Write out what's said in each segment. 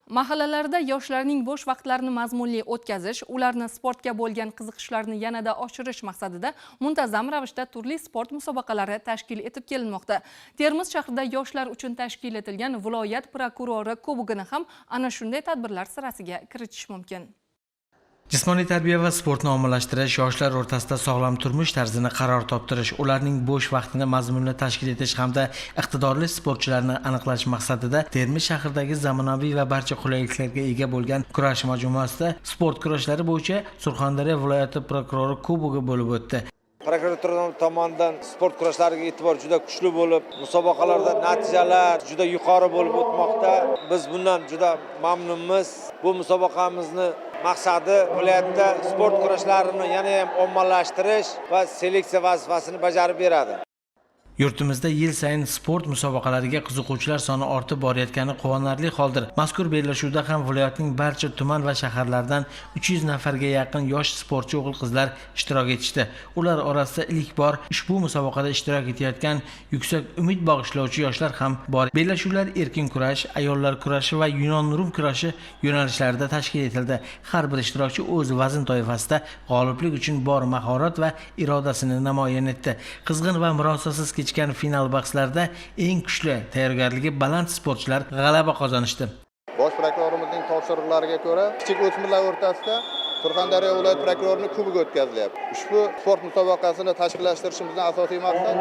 Mahallalarda yoshlarning bo'sh vaqtlarini mazmunli o'tkazish, ularni sportga bo'lgan qiziqishlarini yanada oshirish maqsadida muntazam ravishda turli sport musobaqalari tashkil etib kelinmoqda. Termiz shahrida yoshlar uchun tashkil etilgan viloyat prokurori kubogini ham ana shunday tadbirlar sirasiga kiritish mumkin. Jismoniy tarbiya va sportni ommalashtirish, yoshlar o'rtasida sog'lom turmush tarzini qaror toptirish, ularning bo'sh vaqtini mazmunli tashkil etish hamda iqtidorli sportchilarni aniqlash maqsadida Termiz shahridagi zamonaviy va barcha qulayliklarga ega bo'lgan kurash majmuasida sport kurashlari bo'yicha Surxondaryo viloyati prokurori kubogi bo'lib o'tdi. Prokuratura tomonidan sport kurashlariga e'tibor juda kuchli bo'lib, musobaqalarda natijalar juda yuqori bo'lib o'tmoqda. Biz bundan juda mamnunmiz. Bu musobaqamizni maqsadi viloyatda sport kurashlarini yana ham ommalashtirish va seleksiya vazifasini bajarib beradi. Yurtimizda yil sayin sport musobaqalariga qiziquvchilar soni ortib borayotgani quvonarli holdir. Mazkur bellashuvda ham viloyatning barcha tuman va shaharlaridan 300 nafarga yaqin yosh sportchi o'g'il-qizlar ishtirok etishdi. Ular orasida ilk bor ushbu musobaqada ishtirok etayotgan yuksak umid bag'ishlovchi yoshlar ham bor. Bellashuvlar erkin kurash, ayollar kurashi va yunon-rum kurashi yo'nalishlarida tashkil etildi. Har bir ishtirokchi o'z vazn toifasida g'oliblik uchun bor mahorat va irodasini namoyon etdi. Qizg'in va murosasiz kechgan final bahslarida eng kuchli, tayyorgarligi baland sportchilar g'alaba qozonishdi. Bosh prokurorimizning topshiriqlariga ko'ra, kichik o'smirlar o'rtasida Surxondaryo viloyat prokurorining kubogi o'tkazilyapti. Ushbu sport musobaqasini tashkillashtirishimizdan asosiy maqsad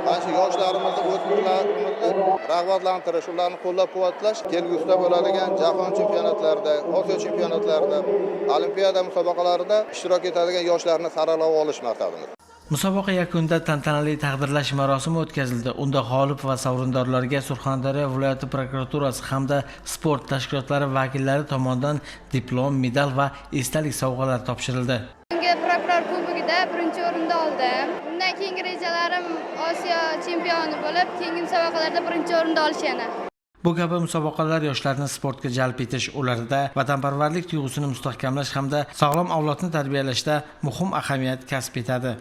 mana shu yoshlarimizni, o'smirlarimizni rag'batlantirish, ularni qo'llab-quvvatlash, kelgusida bo'ladigan jahon chempionatlarida, Osiyo chempionatlarida, olimpiada musobaqalarida ishtirok etadigan yoshlarni saralab olish maqsadimiz. Musobaqa yakunida tantanali taqdirlash marosimi o'tkazildi. Unda g'olib va sovrindorlarga Surxondaryo viloyati prokuraturasi hamda sport tashkilotlari vakillari tomonidan diplom, medal va esdalik sovg'alar topshirildi. Bugungi prokuror kubogida birinchi o'rinni oldim. Bundan keyingi rejalarim Osiyo chempioni bo'lib, keyingi musobaqalarda birinchi o'rinni olish yana. Bu kabi musobaqalar yoshlarni sportga jalb etish, ularda vatanparvarlik tuyg'usini mustahkamlash hamda sog'lom avlodni tarbiyalashda muhim ahamiyat kasb etadi.